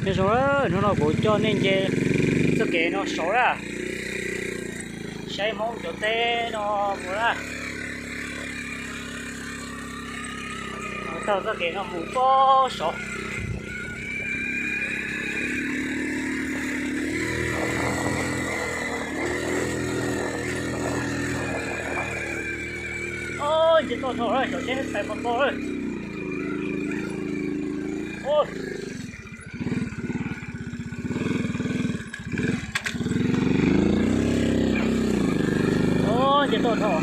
Nyob zoo, hnub no kuv coj nej nce txoj kev no saud na, saib Hmoob cov teb no mus na. Taug txoj kev no mus pem saud. Nce toj dhau lawm, saum tsheb pais pom toj lawm. Nce toj dhau.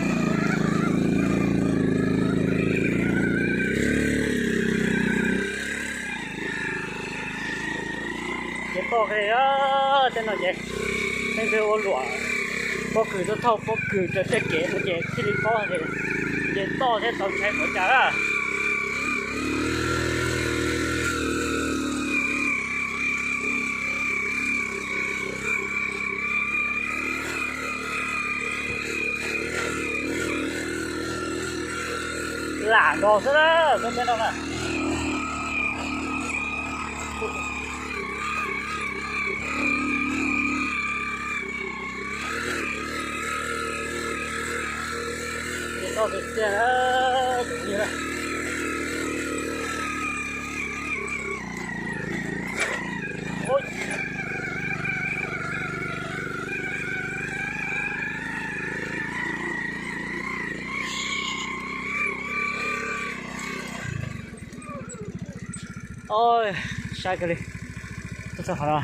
Ces toj kiag li, tej no ces leej twg ua luam, pob kws tuaj thauj pob kws raws tej kev no ces thiaj li paub tias nce toj thiab tau ntshai npaum cas na. Lam nkaus xwb na, koj teb no na. Toj tiag tiag na, tus yog. Oj, sai kawg li. Tuaj txog qhov no.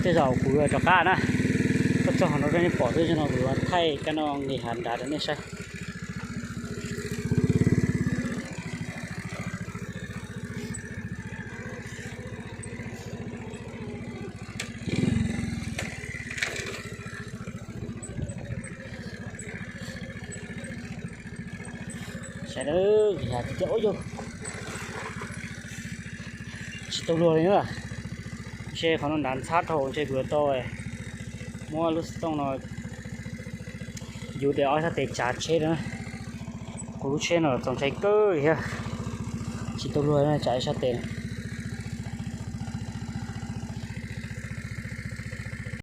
Tej zaum kuv yuav rov qab na. Tuaj txog qhov no nej pom xwb, no kuv yuav thaij kab no nqis hav nrad rau nej saib. Saib lawm, yog tiag tiag, ua yog tsis tau luag li na. Ntshe qhov no nrad ntxhab dhau, ntshe kuv yuav tau muab lub xov tooj no yuv tias ob sab tes tsav tsheb na. Kuv lub tsheb no txaus ntshai kawg li thiab. Tsis tau luag na, tsav ib sab tes.